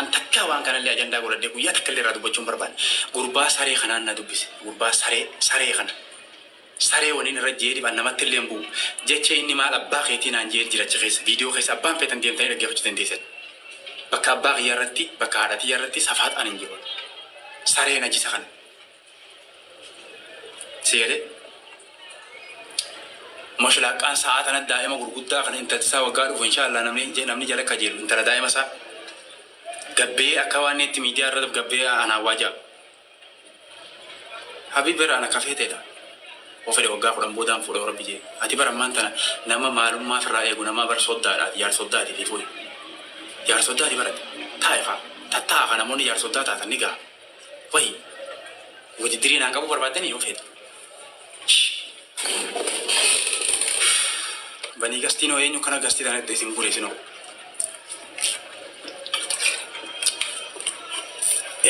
An takkaa waan kanallee ajandaa godhadhee guyyaa takkallee irraa dubbachuu hin barbaanne. Gurbaa saree kanaan na dubbise. Gurbaa saree saree kana. Saree waniin irra je'ee dhiba namatti illee hin bu'u. Jecha inni maal abbaa keetii naan je'ee jira achi keessa. Viidiyoo keessa abbaan feetan deemtanii dhaggeeffachuu dandeessan. Bakka abbaa kiyyaa irratti bakka haadha tiyyaa irratti safaaxaan hin jiru. Saree najisa kana. Si galee? Moshlaaqqaan sa'aa tana daa'ima gurguddaa kana intalti isaa waggaa dhufu inshaallah namni namni jala kajeelu intala daa'ima isaa gabbee akka waan itti miidiyaa irra gabbee anaan waa ja'a. Habiib bira ana kafee ta'edha. Yoo fedhe waggaa 10 boodaan fuudha yoo rabbi jee. Ati bar ammaan tana nama maalummaa firraa eegu nama bar soddaadha ati jaar soddaati fi fuudhi. Jaar soddaati bar ati. Taa'i kaa. Tattaa'a kaa namoonni jaar soddaa taatan ni gaha. Wayi. Wudiddirii naan qabuu barbaaddanii yoo feete. Shh. Banii gastiinoo eenyu kana gastii tana itti isin gure isinoo.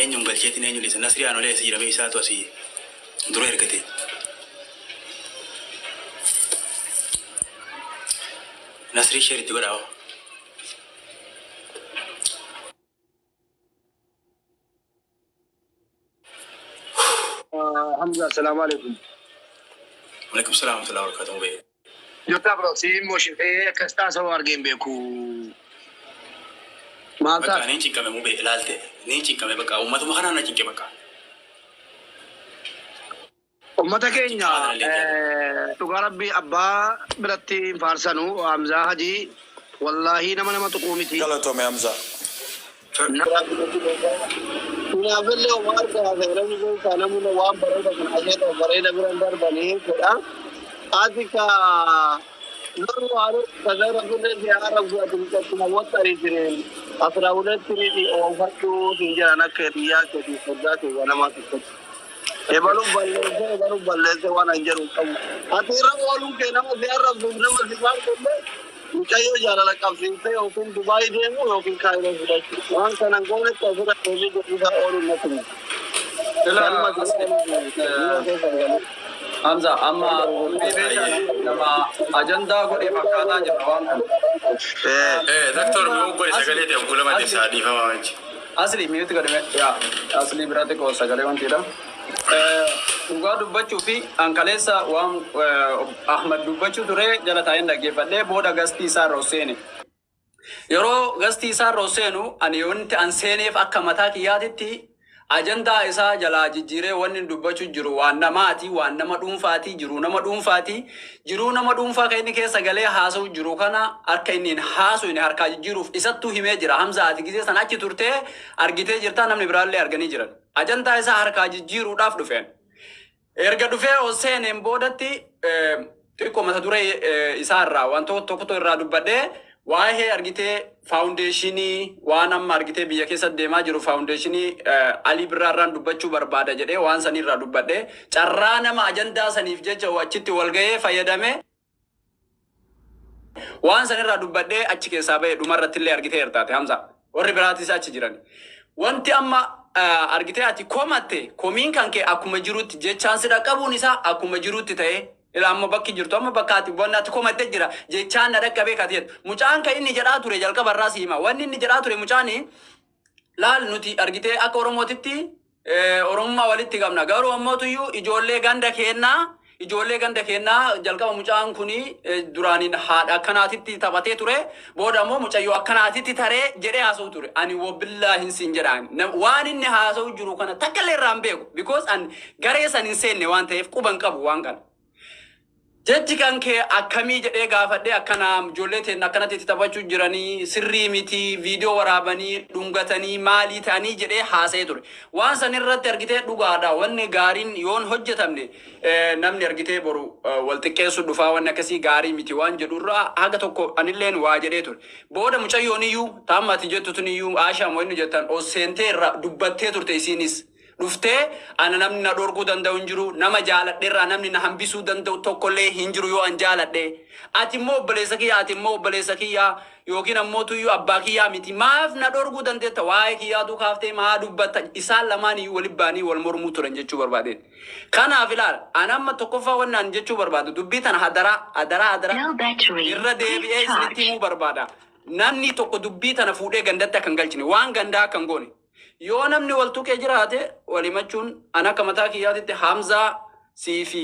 Eenyuun galcheetiin eenyu dhiisa Nasrii Aanolee eessa jira mee isaatu asii dura ergate. Nasrii share itti godhaa hoo. Hamza, assalamu alaikum. Alaikum salaam wa rahmatullahi wa barakatuh mubee. Jirtaa bro, si immoo shifee akkas taasisuu argee hin beeku. Maal Bakka taate? niin cinqame mubee ilaalte niin cinqame bakka uummatuma kanaan na cinqe bakka. Ummata keenya Cinqamaa tanallee itti yaada. dhugaa rabbii abbaa biratti hin faarsanu Hamzaa Hajii wallaahii nama nama tuquu miti. Galatoomi Hamzaa. Kanaafillee homaa argaa namni keessaa namni waan bareeda kana asheeta bareeda bira hin darbanii jedha. Ati ka lollu haaruu kaza rabbillee si haa arrabsu ati mucattuma waxxarii sireen asira huletti miti oofadhu siin jedhan akka hiriyaa keetii soddaa kee ganamaa tokkotti. Ebalu balleessee ebalu balleessee waan an jedhu hin qabu. Ati irra ooluun kee nama si arrabsuuf nama si faarsullee mucayyoo jaalala qabsiistee yookiin Dubaay deemuu yookiin Kaayiroo fudhachuu. Waan kana hin goonetti asirra deebii deebisaa ooluun natti miti. Ila Kanuma si asli ilaaluuf biyya keessa hin galin. Hamza amma dubbii beekaa nama ajandaa godhe fakkaataa jirra waan kana. Eh. Eh, Doctor mi uggore Asli sagalee ta'e uggulama asli deebsaa dhiifama wajji. Asli mute godhime yaa asli bira xiqqoo sagalee wantiidha. Dhugaa dubbachuu fi an kaleessa waan Ahmad dubbachuu ture jala taa'een dhaggeeffadhee booda gastii isaa irra ol seene. Yeroo gastii isaa irra ol seenu ani wanti an seeneef akka mataa kiyyaatitti Ajandaa isaa jalaa jijjiiree wanni inni dubbachuu jiru waan namaati, waan nama dhuunfaati, jiruu nama dhuunfaati. Jiruu nama dhuunfaa kan inni keessa galee haasa'u jiru kana akka inni hin haasoyne harkaa jijjiiruuf isattuu himee jira. Hamzaa ati gizee sana achi turtee argitee jirta namni biraallee arganii jiran. Ajandaa isaa harkaa jijjiiruudhaaf dhufeen. Erga dhufee ol seeneen boodatti xiqqoo mata duree isaa irraa wantoota tokko tokko irraa dubbadhee waa'ee argitee faawundeeshinii waan amma argitee biyya keessatti deemaa jiru faawundeeshinii Alii Birraa irraan dubbachuu barbaada jedhee waan sanii irraa dubbadhee carraa nama ajandaa saniif jecha achitti wal gahee fayyadamee Waan san irraa dubbadhee achi keessaa bahe dhuma irrattillee argiteerta ati Hamza. Warri biraatis achi jiran. Wanti amma argitee ati komatte komiin kan kee akkuma jirutti jechaan si dhaqqabuun isaa akkuma jirutti ta'ee ila amma bakki jirtu amma bakka ati wanni ati komatte jira jechaan na dhaqqabee kati jettu. Mucaan kan inni jedhaa ture jalqaba irraa si hima. Wanni inni jedhaa ture mucaani laal nuti argitee akka Oromootitti Oromummaa walitti qabna. Garuu ammootuyyuu ijoollee ganda keennaa ijoollee ganda keennaa jalqaba mucaan kuni duraaniin haadha akkanaatitti taphatee ture. Booda ammoo mucayyoo akkanaatitti taree jedhee haasa'u ture. Ani wabillaahin siin jedha. Waan inni haasa'u jiru kana takka illee irraa hin beeku. Because an garee san hin seenne waan ta'eef quba hin qabu waan kana. Jechi kan kee akkamii jedhee gaafadhee akkana ijoollee teenna akkanatti itti taphachuu jiranii sirrii miti viidiyoo waraabanii dhungatanii maalii ta'anii jedhee haasa'ee ture. Waan san irratti argitee dhugaadha wanni gaariin yoon hojjetamne namni argitee boru wal xiqqeessuu dhufaa wanni akkasii gaarii miti waan jedhu irraa haga tokko anilleen waa jedhee ture. Booda mucayyoon iyyuu taamma ati jettu tun iyyuu Aashaa moo inni jettan ol seentee irra dubbattee turte isiinis. Dhuftee ana namni na dhorkuu danda'u hin jiru, nama jaaladhe irraa namni na hambisuu danda'u tokkollee hin jiru yoo an jaaladhe. Ati immoo obboleessa kiyya, ati immoo obboleessa kiyya yookiin ammoo tuyyuu abbaa kiyyaa miti. Maaf na dhorkuu dandeetta? Waa'ee kiyyaatuu kaaftee maa dubbatta? Isaan lamaan iyyuu walitti ba'anii wal mormuu turan jechuu barbaadeen. Kanaaf ilaal, an amma tokkoffaa wanni an jechuu barbaadu dubbii tana hadaraa, hadaraa, hadaraa Low battery. irra Please deebi'ee isinitti charge. himuu barbaada. Namni tokko dubbii tana fuudhee gandatti akka hin galchine, waan gandaa akka hin goone. Yoo namni wal tuqee jiraate wal himachuun an akka mataa kiyyaatitti Hamzaa sii fi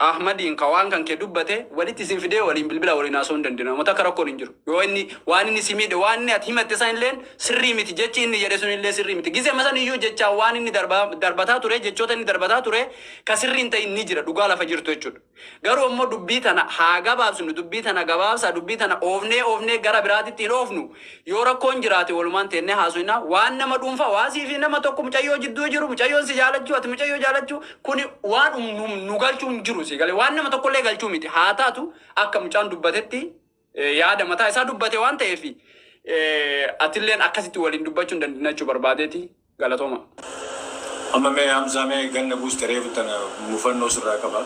Ahmadiin ka waan kan kee dubbate walitti isin fidee waliin bilbila waliin haasa'uu hin dandeenyu. Namoota akka rakkoon hin jiru. Yoo inni waan inni si miidhe, waan inni ati himatte san illeen sirrii miti, jechi inni jedhe sun illee sirrii miti. Gizema san iyyuu jecha waan inni darbataa ture, jechoota inni darbataa ture ka sirrii hin ta'in ni jira, dhugaa lafa jirtu jechuudha. Garuu ammoo dubbii tana haa gabaabsinu, dubbii tana gabaabsaa, dubbii tana oofnee oofnee gara biraatitti hin oofnu. Yoo rakkoon jiraate walumaan teennee haasofna. Waan nama dhuunfaa, waa sii fi nama tokko mucayyoo jidduu jiru, mucayyoon si jaalachuu, ati mucayyoo jaalachuu, kuni waan nu galchuu hin jiru si galee. Waan nama tokkollee galchuu miti. Haa taatu, akka mucaan dubbatetti yaada mataa isaa dubbate waan ta'eef, atilleen akkasitti waliin dubbachuu hin dandeenye jechuu barbaadeeti. Galatooma. Amma mee Hamzaa, mee ganna buuste, reefu tana mufannoo sirraa qaba.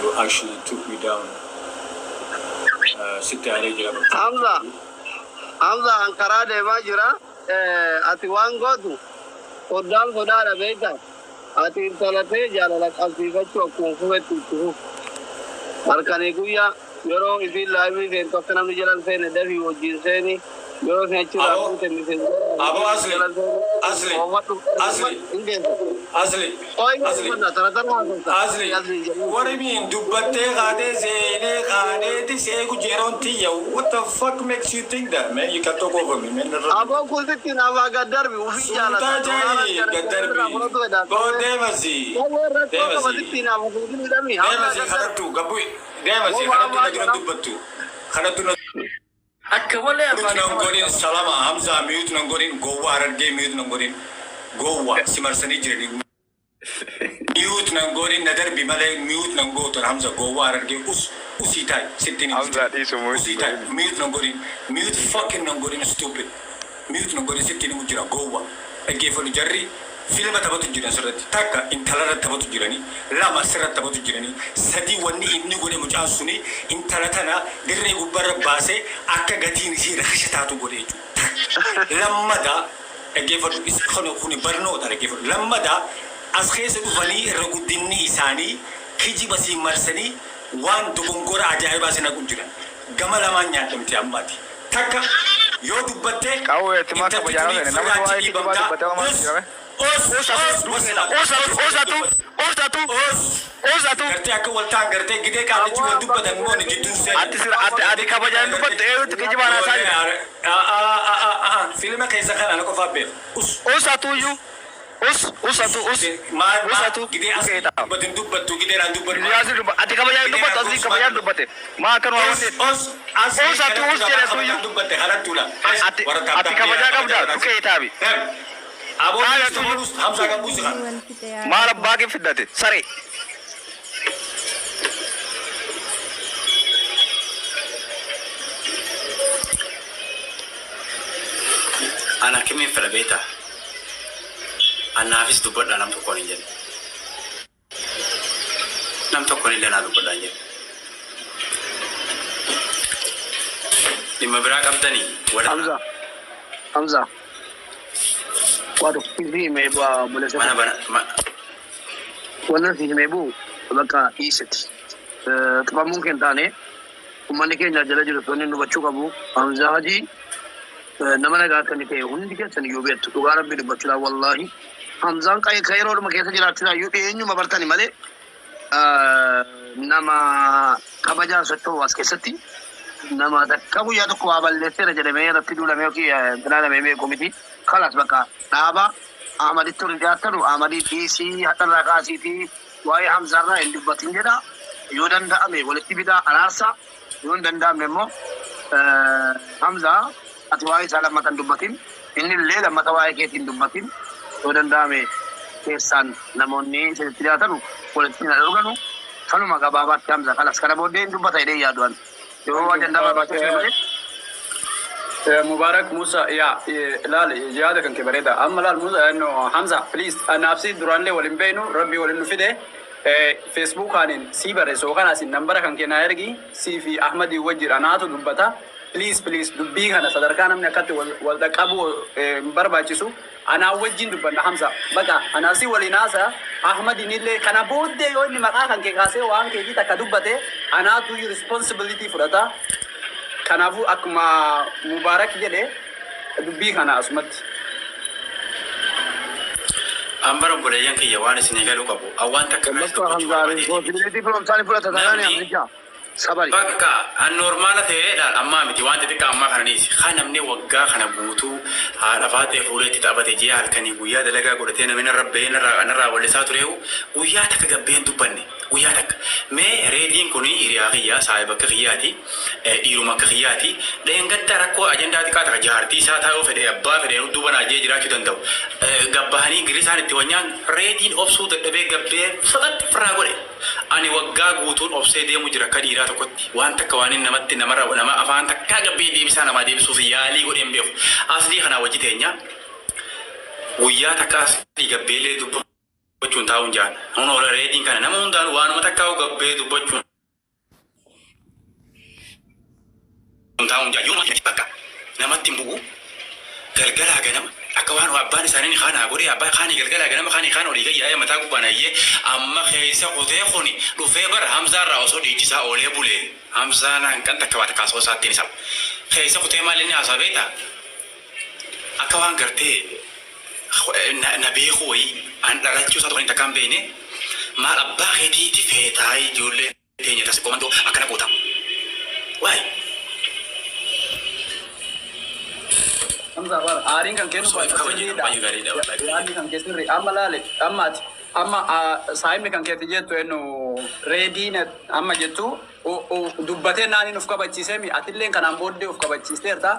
You actually took me down. Sitti aaree jira bakka. Hamza, Hamza, an karaa deemaa jira. Ati waan gootu soddaan sodaadha beekta. Ati intala tee jaalala qabsiifachuu akkuma fufetti itti fufu. Halkanii guyyaa yeroo isiin live seentu akka namni jala hin seenne dafii wajjin seeni. Yeroo isin achirraa Aboo, buute miseensa aboo, asli, jala seeni. asli, Oofadhu asli, hin geessu. asli, Qoy asli, oofadha tara tara haasofta. Asli, Asli jedhee. What do you mean? Dubbattee kaatee seenee kaaneeti seegu jeroon tiyya. What the fuck makes you think that, man? You can talk over me, man. Aboo, kun sitti naafaa gad darbi ufii Suutaa jaalata. jaayi gad darbi. Boo deemasi. Rakkoo qaba Deemasi. sitti naafa fuudhii hidhami. Hamza Deemasi gad darbi. kadhattu gabbu. Deemasi kadhattu na dura dubbattu. Kadhattu na Akka malee mute afaan nan nama godhin, salama Hamza, mute nan godhin, gowwa Harargee, mute nan godhin, gowwa si marsanii jirani. Mute nan godhin, na darbi malee mute nan gootan. Hamza, gowwa Harargee, us usii taay sittiin hin Hamza, dhiisu mute usii taay godhin. Mute nan godhin, mute fucking nan godhin, stupid, mute nan godhin, sittiin himu jira, gowwa. Dhaggeeffadhu, jarri filma taphatu jiran sirratti. Takka intalarra taphatu jiranii, lama sirratti taphatu jiranii, sadii wanni inni godhe mucaan suni intala tana dirree gubbarra baasee akka gatiin isii rakasha taatu godhe jechuudha. Takka lammadaa dhaggeeffadhu, kuni barnoota, dhaggeeffadhu. Lammadaa as keessa dhufanii irra guddinni isaanii kijiba siin marsanii waan dogongora ajaa'ibaa si naqu jiran. Gama lamaan nyaadhamte ammaati. Takka yoo dubbatte Qawweetti maa intalti kabajaa tuni seene namni firraa waa'ee achi kijibaa dhiibamtaa. dubbatee waan Us jirame. us Usatu us dubbata. Usatu, usatu, usatu, us usatu. Gartee akka wal ta'an gartee gidee qaalichi wal dubbatan immoo ni jidduun seene. Ati sira ati kabajaan dubbattu eenyutti kijibaan haasaa jira? Filma keessa kana ana qofaa beeka. Us. Usatu iyyuu. Us, usatu, us. Maal maal Usatu gidee as dukeeta. dubbatin dubbattu gidee naan dubbatu. Yaasi dubba ati kabajaan dubbattu asii kabajaan dubbate. Maa akkanuma Us wanni. us asli Usatu us kanattu jedhe gabaa iyyuu. dubbatte kanattuudha. Ati ati kabajaa qabda dukee taabi. Aboo Taa'e tuyyuu. Hamsaa kan buusi kana. Maal abbaa kee fiddate saree. Ana akkamiin fedha beektaa? Anaafis dubbadhaa nam tokkoon hin jenne. Nam tokkoon illee naa dubbadhaa hin jenne. Dhimma biraa qabdanii wada Hamza, Hamza. Waa tokko si himee bu'aa obboleessa mana koo. bana Wannan si himee bu'u bakka dhiiseti. Tuqamuun kee hin taane uummanni keenya jala jiru wanni nu hubachuu qabu. Hamza Hajii nama nagaa akka inni ta'e hundi keessan iyyuu beektu, dhugaa rabbii dubbachuudhaan, wallaahi Hamzaan qe'ee yeroodhuma keessa jiraachuudhaan iyyuu dhiyeenyuma bartani malee nama kabajaan socho'u, as keessatti nama takka guyyaa tokko waa balleesseera jedhamee irratti duulamee yookiin ilaalamee beeku miti. Kalas bakka dhaaba Ahmaditti ol dhiyaattanu Ahmadii dhiisii hadharraa kaasiitii waa'ee Hamzaarraa hin dubbatin jedha. Yoo danda'ame walitti fidaa araarsa. Yoo hin danda'amne immoo Hamzaa ati waa'ee isaa lammata hin dubbatin. Inni illee lammata waa'ee keetii hin dubbatin. Yoo danda'ame keessaan namoonni isinitti dhiyaatanu walitti hin arganu. Kanuma gabaabaatti, Hamza, kalas kana booddee hin dubbata jedhee yaadu ani. Yoo ajandaa barbaachisu malee. Mubarak Musa, yaa laal, yaada kan kee bareeda. Amma laal Musa, no, Hamza, please, anaaf si duraallee waliin beeknu, rabbi waliin nu fide. Facebookaanin sii barreessu yookaan asin nambara kan kee naa ergi, sii fi Ahmadii wajjin anaatu dubbata. Please, please, dubbii kana sadarkaa namni akkatti wal dhaqqabu hin barbaachisu. Anaa wajjin dubbanna, Hamza. Baqa anaaf si waliin haasa. Ahmadiin illee kana booddee yoo inni maqaa kan kee kaasee waan keetii takka dubbate anaatu responsibility fudhata. Kanaafuu akkuma Mubaarak jedhe dubbii kana asumatti. An bara obboleeyyan kiyya waan isinii galuu qabu. An waan takka irratti Lammaffaa dubbachuu Hamzaa barbaadeeti miti. responsibility firoomsaanii fudhata taanaani Namni Hamzichaa. Sabari. Bakka an normaala ta'ee laal ammaa miti waan xixiqqaa ammaa kana dhiisi. Kan namni waggaa kana guutuu haadha faatee fuulee itti taphate ji'a halkanii guyyaa dalagaa godhatee namni narra bahee narraa narraa wallisaa tureehu guyyaa takka gabbee hin dubbanne guyyaa takka. Mee reediin kun hiriyaa kiyyaa saahiba akka kiyyaati dhiiruma akka kiyyaati dheengadda rakkoo ajandaa xiqqaa takka jaartii isaa taa'uu fedhe abbaa fedhe duuba naa jee jiraachuu danda'u. Gabbahanii girrisaan itti wanyaan reediin obsuu dadhabee gabbee faqat firraa godhe. Ani waggaa guutuun obsee deemu jira akka dhiiraa tokkotti. Waan takka waanin namatti namarra nama afaan takkaa gabbee deebisaa namaa deebisuuf yaalii godhee hin beeku. Aslii kanaa wajji teenya guyyaa takka aslii gabbeellee dubbachuun taa'uun jaan. Hunoo reediin kana nama hundaan waanuma takkaa gabbee dubbachuun taa'uun jaan. Yooma bakka namatti hin bu'u. Galgalaa ganama akka waan abbaan isaanii ni kaanaa godhee abbaa kaanii galgalaa ganama kaanii kaan olii gayyaa'ee mataa gubbaan ayyee amma keessa kutee kuni dhufee bara Hamzaarraa osoo dhiichisaa oolee bulee Hamzaan hanqan takka waa takka haasoo isaattiin isa keessa kutee maal inni haasaa beektaa akka waan gartee na beekuu wayii an dhalachuu isaa tokko takka hin beekne maal abbaa keetiiti feetaa ijoollee teenya tas komandoo akkana goota waay. Hamza bara aariin kan kennu Osoo if kabajee sirriidha. baay'ee gaariidha wallahi. Yaadni kan kee sirrii. Amma laale amma ati amma saayimni kan keetti jettu ennu reediin amma jettu dubbatee naaniin of kabachiisee mi atilleen kanaan booddee of kabachiisteerta.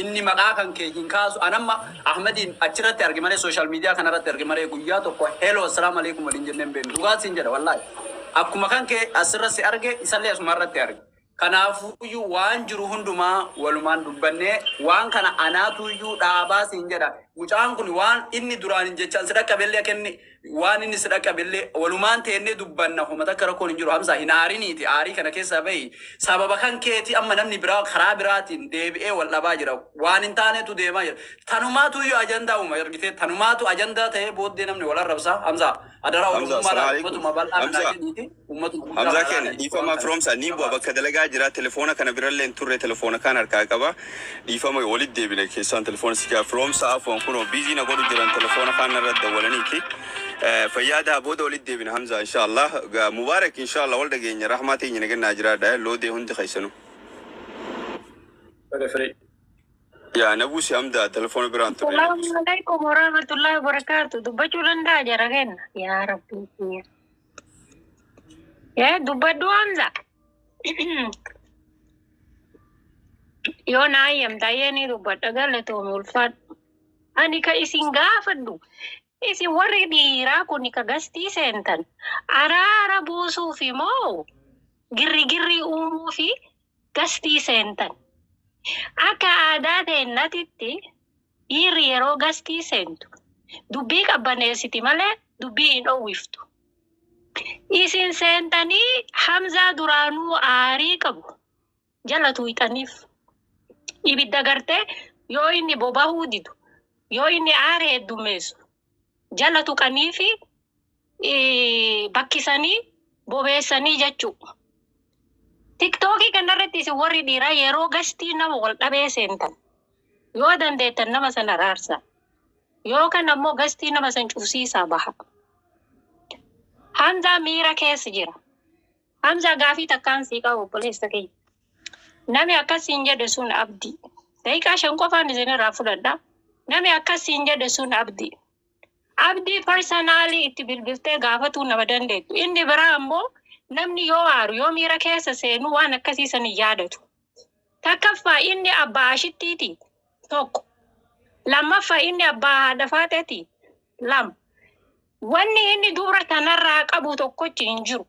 Inni maqaa kan kee hin kaasu. An amma Ahmediin achirratti arge malee social media kanarratti arge malee guyyaa tokko hello assalaamu alaikum waliin jennee hin beeknu. Dhugaa siin jedha wallahi. Akkuma kan kee asirra si arge isallee asuma irratti arge. Kanaafuyyuu waan jiru hundumaa walumaan dubbannee waan kana anaatuyyuu dhaabaa siin jedha. Mucaan kun waan inni duraan hin jechaan si dhaqqabellee akka inni waan inni si dhaqqabellee walumaan teennee dubbanna homa takka rakkoon hin jiru. Hamza hin aariniiti aarii kana keessaa bahi. Sababa kan keeti amma namni biraa karaa biraatiin deebi'ee wal dhabaa jira. Waan hin taanetu deemaa jira. Tanumaatuyyuu ajandaa uuma argitee tanumaatu ajandaa ta'ee booddee namni wal arrabsa. Hamza adaraa Hamza, oromummaa assalamu laala alaikum. ummatuma bal'aa kanaa Hamza, jedhiiti ummatuma guddaa Hamzaa kana keenya laala dhiifama waan kana firoomsa ni bu'a bakka dalagaa jira telefoona kana birallee hin turre telefoona kaan harkaa qaba dhiifama walitti deebine keessaan telefoona si kaa firoomsa afuwan kunoo biizii na godhu jiran telefoona kaan narra dawwalaniiti fayyaa daa booda walitti deebine Hamza inshallah Mubaarak inshallah wal dhageenya rahmaa teenya nagannaa jiraadha loodee hundi keessanuu. Fere fere. Yaa nabuusi Hamza telefoona biraan turre Assalamu nabuusi. alaikum warahmatullahi wabarakatuh. Dubbachuu danda'a jara kenna. Yaa Rabbii kiyya. Yaa dubbadhu Hamza. Yoo na hayyamta ayyee ni dubbadha galatoomi ulfaadhu. Ani ka isin gaafadhu. Isin warri dhiiraa kun ka gastii seentan araara buusuufi moo girri girri uumuufi gastii seentan. Akka aadaa teennatitti dhiirri yeroo gastii seentu dubbii qabbaneessiti malee dubbii hin dhoowwiftu. Isin seentanii Hamzaa duraanuu aarii qabu jala tuuxaniif ibidda gartee yoo inni bobahuu didu yoo inni aare heddummeessu jala tuqanii fi bakkisanii bobeessanii jechuu. Tiktookii kanarratti isin warri dhiiraa yeroo gastii nama wal dhabee seentan yoo dandeettan nama sana araarsa. Yookaan ammoo gastii nama san cufsiisaa baha. Hamzaa miira keessa jira. Hamzaa gaafii takkaan sii qabu obboleessa kiyya. Nami akkasiin jedhe sun abdii. Daqiiqaa 5 qofaan isinirraa fudhadha. Nami akkasiin jedhe sun abdii. Abdii personally itti bilbiltee gaafatuu nama dandeettu. Inni biraa ammoo namni yoo aaru yoo miira keessa seenu waan akkasii san hin yaadatu. Takkaffaa inni abbaa ashittiiti. Tokko. Lammaffaa inni abbaa haadha faaxeeti. Lama. Wanni inni dubra tanarraa qabu tokkochi hin jiru.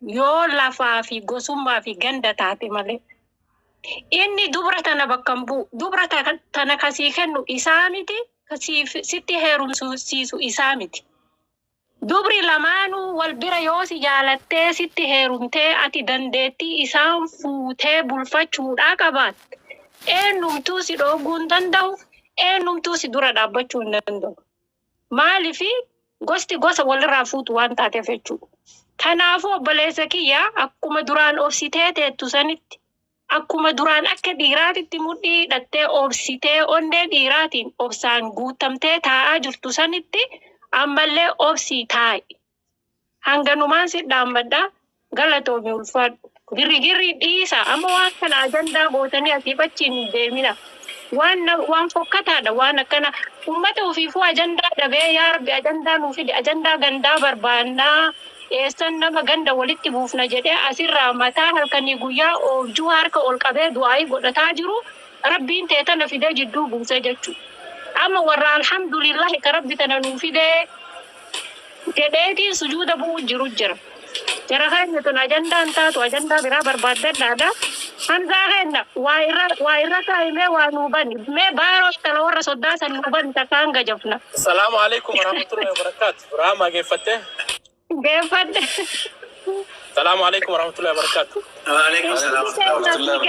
Yoo lafaa fi gosummaa fi ganda taate malee. Inni dubra tana bakka hin bu'u. Dubra tana kasii kennu isaa miti, sitti heerumsiisu isaa miti. Dubri lamaanuu wal bira yoo si jaalattee sitti heerumtee ati dandeettii isaan fuutee bulfachuudhaa qabaatte eenyumtuu si dhooguu hin danda'u, eenyumtuu si dura dhaabbachuu hin danda'u. Maaliif gosti gosa walirraa fuutu waan taateef jechuudha. Kanaafuu obboleessa kiyya akkuma duraan obsitee teettu sanitti Akkuma duraan akka dhiiraatitti mudhii hidhattee obsitee onnee dhiiraatiin obsaan guutamtee taa'aa jirtu sanitti ammallee obsii taa'i. Hanganumaan si dhaammadha. Galatoomi, ulfaadhu. Girri dhiisa. Amma waan kana ajandaa gootanii asiif achiin hin deemina. Waan waan fokkataadha, waan akkana ummata ofiifuu ajandaa dhabee, yaa Rabbi ajandaa nuu fide, ajandaa gandaa barbaannaa, eessan nama ganda walitti buufna jedhee asirraa mataa halkanii guyyaa oobjuu harka ol qabee du'aayii godhataa jiru, Rabbiin ta'e tana fidee jidduu buusee jechuudha. Amma warra alhamdulillahi ka Rabbi tana nuu fidee jedheetiin sujuuda bu'u jiru jira. Jara keenya, tun ajandaan taatu, ajandaa biraa barbaaddadhaadha. Hamzaa keenya, waa irra kaa'imee waa nuu bani. Mee baaroo intala warra soddaa san nuu bani, takkaan gajafna. Salaamu alaikum warahmatullahi wabarakatuh. Rahama geeffatte. Geeffadhe. Salaamu alaikum warahmatullahi wabarakatuh. Waalaikum salaam.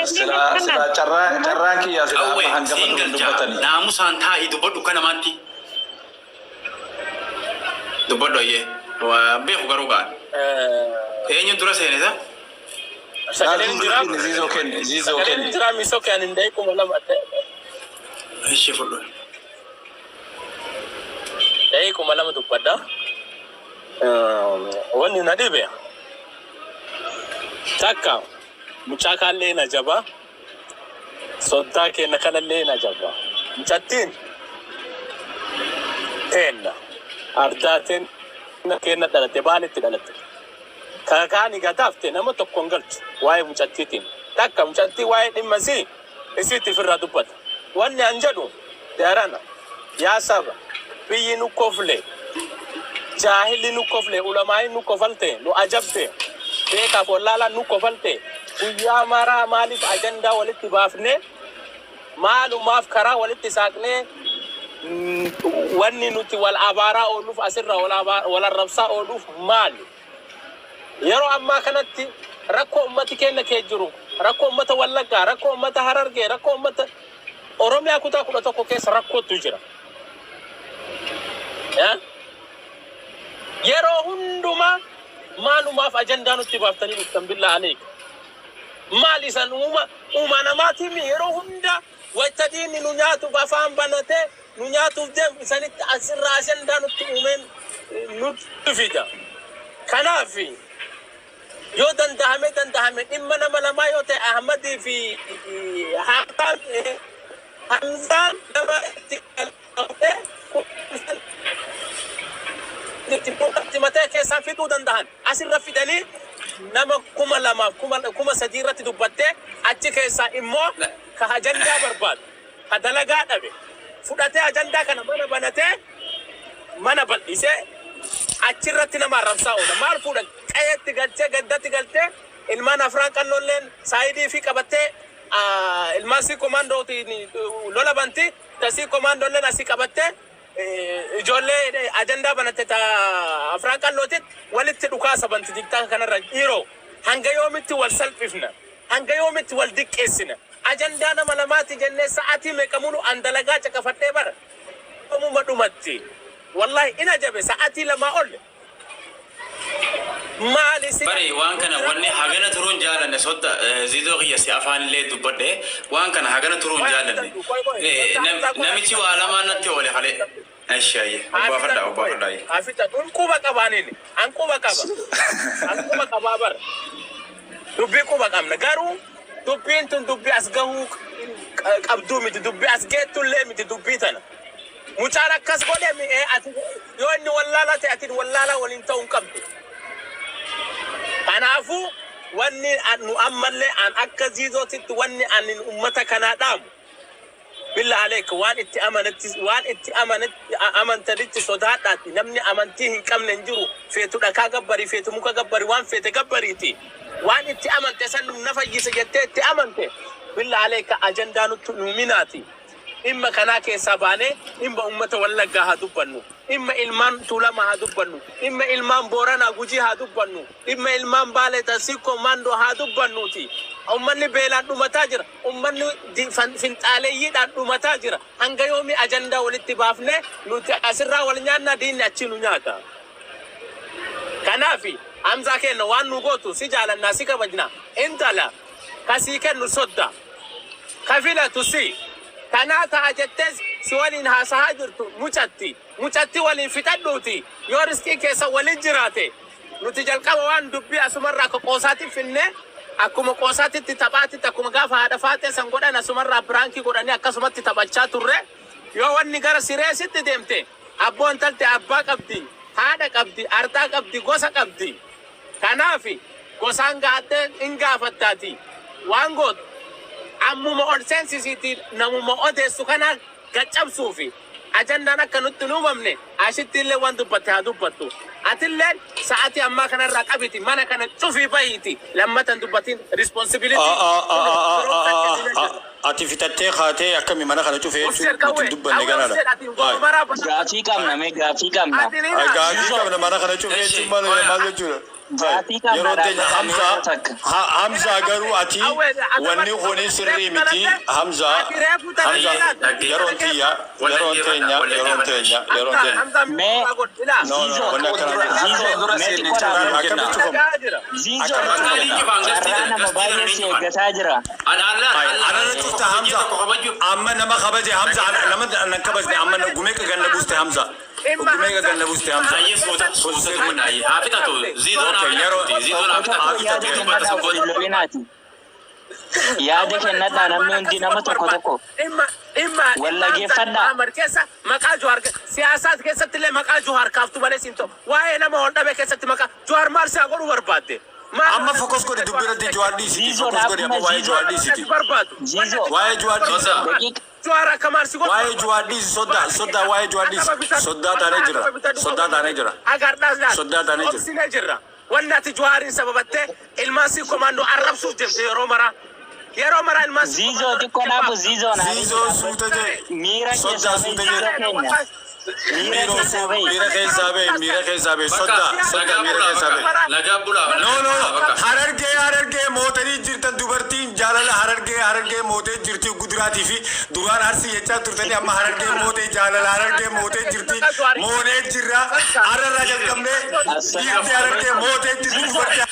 Sila sila carraa carraan kiyyaa sila Qawwee amma hangafa siin dhufu galchaa dubbatanii. Naamusaan taa'ii dubbadhu, akka namaatti. Dubbadhu ayyee. Waa beeku garuu ga'a. Eenyu dura seenisa? Sagaleen jira. Ziizoo kenni, ziizoo Sagaleen kenni. jira misoo kan hin da'iquma 2. Ishee fudhu. Da'iquma 2 dubbadha. Wanni na dhibe takka mucaa kaallee na jaba. Soddaa keenya kanallee na jaba. Mucattiin teenna. Ardaa teenna keenya dhalate, baalitti dhalate. Kaakaani gataafte nama tokko hin galchu waa'ee mucattiitiin. Takka mucattii waa'ee dhimma isii isiitti ofirraa dubbata. Wanni an jedhu darana yaa saba, biyyi nu kofle, jaahilli nu kofle, ulamaayin nu kofalte, nu ajabde, beekaaf wallaalaan nu kofalte. Guyyaa maraa maaliif ajandaa walitti baafne? Maalumaaf karaa walitti saaqnee wanni nuti wal abaaraa ooluuf, asirraa wal arrabsaa ooluuf maali? Yeroo ammaa kanatti rakkoo ummati keenya kee jiru, rakkoo ummata Wallaggaa, rakkoo ummata Harargee, rakkoo ummata Oromiyaa kutaa 11 keessa rakkootu jira. Yaa? Yeroo hundumaa maalumaaf ajandaa nutti baaftanii dhuftan, billaa aleek? Maal isan uuma uumaa namaatiin yeroo hunda wayta diinni nu nyaatuuf afaan banatee nu nyaatuuf deemu isanitti asirraa ajandaa nutti uumeen nutti fida. Kanaaf yoo dandahame dhimma nama lamaa yoo ta'e, Ahmadii fi Hamzaan nama itti qabee itti matee keessaa fixuu danda'an asirra fidanii nama 2000f 3000 irratti dubbattee, achi keessaa immoo ka ajandaa barbaadu, ka dalagaa dhabe fudhatee ajandaa kana mana banatee, mana bal'isee achirratti nama arrabsaa oola. Maal fuudha? Qayeetti galchee, gaddatti galchee, ilmaan afraan qannoolleen saayidii fi qabattee ilmaan sii komaandootiin lola banti. Tasii komaandoolleen asii qabattee ijoollee ajandaa banatte ta afraan qallootitti walitti dhukaasa banti. Tiktoka kanarra dhiiroo, hanga yoomitti wal salphifna? Hanga yoomitti wal diqqeessina? Ajandaa nama lamaati jennee sa'atii meeqa mulu an dalagaa caqafadhee bara yoomuma dhumatti? Wallahi in ajabe, sa'atii 2 ol maali si Bari waan kana wanni hagana turuun jaalanne, sodda zidoo kiyya, si afaan illee dubbadhe, waan kana hagana turuun jaalanne. Namichi waa lamaan natti oole kalee. Eshi ayye, obbaafadha, obbaafadha ayye. Hafixa dhun quba qabaaniin an quba qaba, an quba qabaa bara dubbii quba qabna. Garuu dubbiin tun dubbii as gahuu qabduu miti, dubbii as geettullee miti. Dubbii tana mucaan akkas godhe mi'ee, ati yoo inni wallaalaa ta'e, ati wallaalaa waliin ta'uu hin qabdu. Kanaafuu wanni nu ammallee an akka ziizootitti wanni ani ummata kanaa dhaamu, billa aleek, waan itti amanatti, waan itti amanatti amantanitti sodaadhaati. Namni amantii hin qabne hin jiru. Feetu dhakaa gabbarii, feetu muka gabbari, waan feete gabbariiti, waan itti amante san na fayyise jettee itti amante. Billa aleeka, ajandaa nutti nuuminaati. Dhimma kanaa keessaa baanee dhimma ummata Wallaggaa haa dubbannu, dhimma ilmaan Tuulamaa haa dubbannu, dhimma ilmaan Booranaa Gujii haa dubbannu, dhimma ilmaan Baalee Tarsiikkoo Maandoo haa dubbannuuti. Ummanni beelaan dhumataa jira, ummanni finxaaleeyyiidhaan dhumataa jira. Hanga yoomii ajandaa walitti baafnee nuti asirraa wal nyaannaa, diinni achii nu nyaata? Kanaaf Hamzaa keenya, waan nu gootu si jaalannaa, si kabajna. Intala Ka sii kennu sodda. Ka filatu si. Tanaa ta'a jettees si waliin haasahaa jirtu mucatti. Mucatti waliin fixadhuuti yoo risqiin keessan waliin jiraate nuti jalqaba waan dubbii asumarraa akka qoosaatti finne akkuma qoosaatitti taphaatitti akkuma gaafa haadha faaxee san godhan asumarraa piraankii godhanii akkasumatti taphachaa turre. Yoo wanni gara sireesitti deemte abboo intalti abbaa qabdi, haadha qabdi, arxaa qabdi, gosa qabdi. Kanaaf gosaan gahattee hin gaafattaati waan gootu ammuma ol seensisiitii namuma odeessu kana gad cabsuufi ajandaan akka nutti hin uumamne Ashittiillee waan dubbatte haa dubbattu. Atilleen sa'atii ammaa kanarraa qabiti mana kana cufii bahiiti lammata hin dubbatin responsibility firoomsa kennina jirra. Ati fixattee kaatee akkami mana kana cufee Of jechuun jedh nuti qawwee hin dubbanne qawwee of ganaadha. jedh ati Hayi. maraa Gaafii qabna mee gaafii qabna. ati ni Ay, laal. gaafii Zizo qabna mana kana cufee Eshi, jechuun maal qoya. maal jechuudha? Hayi. gaafii qabna Yeroon teenya dhaabbatanii Hamza yeroo takka. Hamza garuu ati wanni kuni sirrii miti Hamza Hamza yeroon tiyya Wal yeroon dhaggeeffadha, teenya wal yeroon dhaggeeffadha. teenya yeroon teenya. Mee No no Zizo wanni akkanaa Dura jiru. Zizo dura mee seenne xiqqoo carraa nuu dhaabbadhu. kenna. Akkamitti cufamu? Zizo Akkamitti Bakka cufamu? cufaan gastii carraa tana, nama gastii tana baay'ee ni si cufan. eeggataa jira. An Allah, Ay, Allah, anana cufta hojii Hamza. tokko kabaju. Amma nama kabaje Hamza. Nama nan kabajne amma gumeeqa ganna buuste Hamza. Gumeeqa ganna buuste Hamza. Ayyee suuta, suuta dubbadha ayyee. Haa fixatu, ziizoon haa Okay, yeroo fixatuuti, ziizoon haa Tokko tokko fixatu. yaada Ni dubbata kennadhaa sun of booda. hin lolinaati. Yaada kennadhaa namni hundi nama tokko tokko. Dhimma dhimma Wal dhimma Hamzaa dhageeffadhaa. Muhammad keessa maqaa Jawaar siyaasaat keessatti illee maqaa Jawaar kaaftu malee siin ta'u. Waa'ee nama wal dhabe keessatti maqaa Jawaar maal si haa godhuu barbaadde? Maal Amma focus godhi dubbii irratti Jawaar dhiisiti. Ziizoo Focus godhi dhaabbuma amma waa'ee Ziizoo. Jawaar dhiisiti. barbaadu? Ziizoo. Waa'ee Jawaar dhiisi. Sosa. Daqiiqa. Jawaar akka maal si godhu Waa'ee Jawaar dhiisi soddaa soddaa waa'ee Jawaar dhiisi. Soddaa taanee jira. Soddaa taanee jira. Agardaas laal. Soddaa taanee jira. Obsinee jirra. Wanni ati Jawaariin sababattee ilmaan sii komaandoo arrabsuuf deemte yeroo maraa. Yeroo maraa ilmaan sii Ziizoo komaandoo xiqqoo dhaabu ziizoo naa Ziizoo suuta jee. Miira Soddaa keessaa bahi suuta ziizoo jee. keenya. Miira Miiroo keessaa bahi. miira keessaa bahi miira keessaa bahi Bakka, soddaa soddaa nagaa miira bulaa keessaa bakka, bahi. nagaa bulaa, No nagaa no bulaa bakka. Harargee Harargee mootanii jirtan dubartiin jaalala Harargee Harargee mootee jirti guduraatii fi duraan Arsii jechaa turtanii amma Harargee mootee jaalala Harargee mootee jirti moonee jirra hararraa jalqabnee dhiirti Harargee mootee jirti dubartii.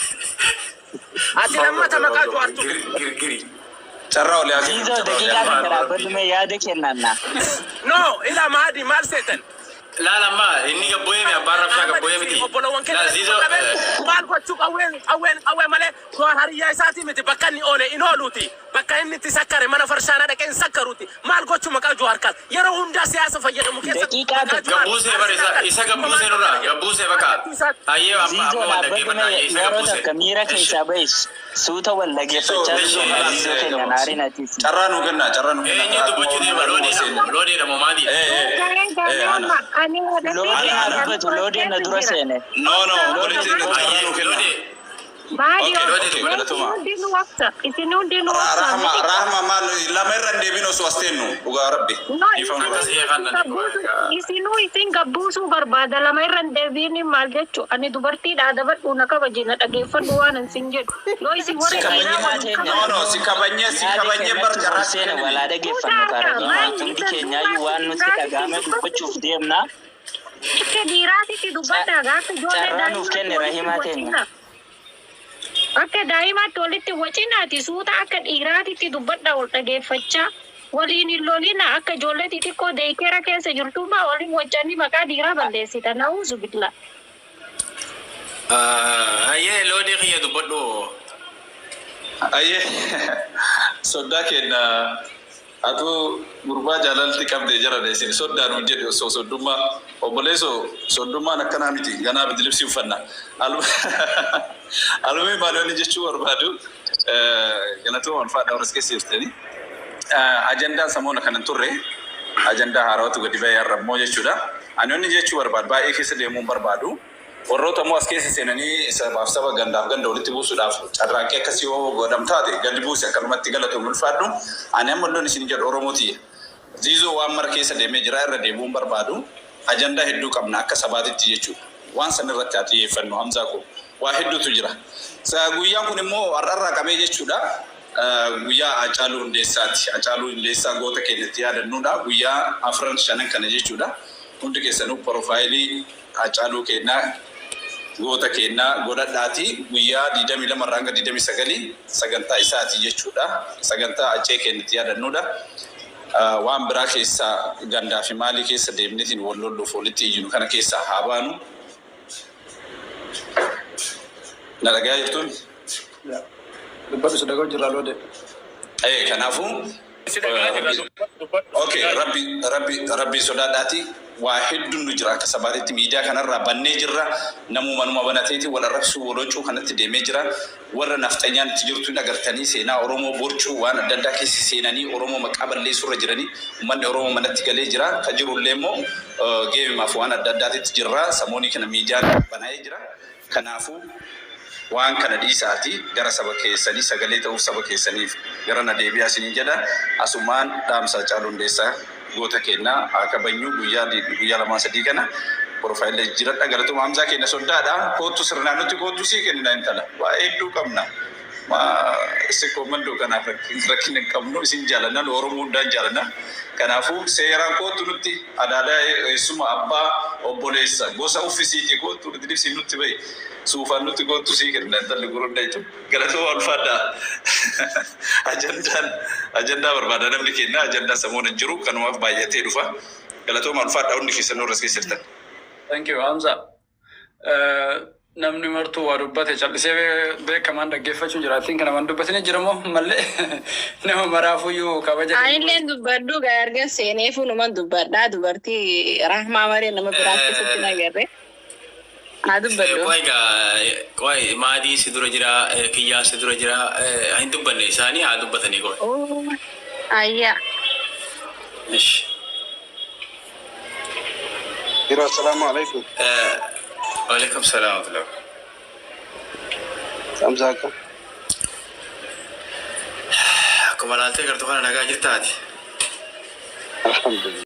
Ati lammata maqaa Jawaar tuqe. Girgiri. Carraa olii haa kennu. Ziizoo Carraa olii daqiiqaa haa takka kennu. dhaabbadhu mee yaada kennanna. No, ila maadi maal seetan? Laal amma inni gabbu'ee mi abbaan rabshaa gabbu'ee miti. Obbolowwan Laal keenya ziizoo. maal gochuu qawween qawween qawwee malee Jawaar hariyyaa isaatii miti bakka inni oole in ooluuti. Bakka inni itti sakkare mana farshaanaa dhaqee hin sakkaruuti. Maal gochuu maqaa Jawaar kaas yeroo hundaa siyaasa fayyadamu keessatti Daqiiqaa maqaa takka. Jawaar Gabbuusee bar isa isa gabbuusee nurraa gabbuusee bakka. Ayyee amma Ziizoo amma wal dhaabbadhu dhaggeeffadha mee ayyee isa yeroo gabbuusee. takka miira Eshi. keessaa bahi suuta wal Ziizoo dhageeffachaa Ziizoo turre kalaas ziizoo keenya naariin atiisi. Carraa nuu kennaa carraa nuu kennaa. Eenyu dubbachuu deema loodeedha moo loodeedha moo maadii? Eh eh eh ana. Ani Loodeen Ana haa ana. dubbatu loodeen na dura seene. No no obboleettiin carraa Ayyee nuu kennaa. loodee. Maali Okay Loodee okay dubbadhu. galatuma. hundinuu waqta isin hundinuu waqta Rahma Rahma maal lama irra hin deebiin osoo as teennu dhugaa rabbi. No, Dhiifama Akkas godha. eegan isinuu isin gabbuusuu barbaada lama irra hin deebiin maal jechu ani dubartiidha adabadhu na kabaji na dhageeffadhu waan an sin jedhu yoo isin Si warri kabajnee dhiiraa Rahimaa wal teenya no no si kabajnee si yaada kabajnee bar kennatti carraa ol si seene kennine. walaa dhageeffannu kaa Rahimaa hundi keenyaayyuu waan nutti dhaga'ame dubbachuuf deemna. Akka dhiiraatitti dubbadhaa gaafa ijoollee Carraa nuuf daa'imaatti kenne walitti Rahimaa teenya. wacina. Akka daa'imaatti walitti wacinaati suuta akka dhiiraatitti dubbadhaa wal dhageeffachaa. Waliin hin lolina akka ijoollee xixiqqoo deekeera keessa jirtummaa waliin wacanii maqaa dhiiraa balleessitan. A'uuzu billaa. Ayyee loodee kiyya dubbadhu. Ayyee soddaa keenya atuu gurbaa jaalalti qabde jarana isin soddaa nuun jedhe osoo soddummaa obboleessoo soddummaan akkanaa miti ganaa bidilibsii uffanna. Alumii maal jechuu barbaadu galatuma ulfaadha warra as keessa jirtanii. Ajandaan samoona kanan turre ajandaa haarawatu gadi ba'e har'a immoo jechuudha. Ani wanni jechuu barbaadu baay'ee keessa deemuu hin barbaadu. Warroota immoo as keessa seenanii sabaaf saba gandaaf ganda walitti buusuudhaaf carraaqqii akkasii yoo godham taate gadi buuse akkanumatti galatoom ulfaadhu. Ani amma iddoon isin jedhu Oromoo tiyya. Ziizoo waan mara keessa deemee jira irra deebi'uu hin barbaadu. Ajandaa hedduu qabna akka sabaatitti jechuudha. Waan san irratti haa xiyyeeffannu Hamzaa koo. Waa hedduutu jira. Guyyaan kun immoo har'arraa qabee jechuudha. Guyyaa Hacaaluu Hundeessaati. Hacaaluu Hundeessaa goota keenya itti yaadannuudha. Guyyaa afran shanan kana jechuudha. Hundi keessanuu porofaayilii Hacaaluu keenyaa Goota keenna godhadhaati guyyaa 22 irraa hanga 29 sagantaa isaati jechuudha. Sagantaa Haccee keenya itti yaadannuudha. Waan biraa keessa gandaa fi maalii keessa deemnetiin wal lolluuf walitti iyyinu kana keessaa haa baanu. Na dhagayaa jirtuun? Dubbadhu si dhaga'u jirra loode. Kanaafuu Si dhaga'aa jirra dubbadhu si Okay, dhaga'aa jirra. Rabbi rabbi rabbi sodaadhaati waa hedduun nu jira akka sabaatitti miidiyaa kanarraa bannee jirra. Namuu manuma banateeti wal arrabsuu wal hocuu kanatti deemee jira. Warra nafxanyaan itti jirtu hin agartanii seenaa Oromoo borcuu waan adda addaa keessa seenanii Oromoo maqaa balleessuurra jiranii uummanni Oromoo manatti galee jira. Ka jirullee immoo geemimaaf waan adda addaatitti jirra. Samoonii kana miidiyaan banaa'ee jira. Kanaafuu waan kana dhiisaatii gara saba keessanii sagalee ta'uuf saba keessaniif garana deebi'aa isiniin jedha. Asumaan dhaamsa Haacaaluu Hundeessaa goota keennaa haa kabajnu guyyaa guyyaa lamaa sadii kana profile jijjiiradha. Galatoomaa Hamzaa keenya soddaadha. Koottu sirnaan nutti koottu sii kennina intala. Waa hedduu qabna. Maa sikkoo mandoo kanaaf rakkina hin qabnu isin jaalanna nu Oromoo hundaan jaalanna. Kanaafuu seeraan koottu nutti adaadaa eessuma abbaa obboleessa gosa uffisiitii koottu nutti dibsiin nutti bahi suufaan nutti koottu sii kenna intalli gurundaytu galatooma ulfaadhaa. Ajandaan ajandaa barbaada namni kenna ajandaan samoon hin jiru kanumaaf baay'atee dhufa. Galatooma ulfaadhaa hundi keessan nurra keessattan. Thank you Hamza. Namni martuu waa dubbate callisee beekamaan dhaggeeffachuu jira. Atiin kana waan dubbatini jira moo mallee nama maraafuyyuu kabaja kennu. Anillee dubbadhu gaa erga seeneefuu numan dubbadhaa dubartii Rahmaa malee nama biraa keessatti hin agarre. Haa dubbadhu. Qoy egaa qoy maadii si dura jira kiyyaa si dura jira hin dubbanne isaanii haa dubbatanii qoy. Oh, ayyaa. Ishi. Jira assalaamu alaikum. Waalaikum salaam wa rahmatullah. Hamza akka. Akkuma laaltee gartuu kana nagaa jirtaati. Alhamdulillah.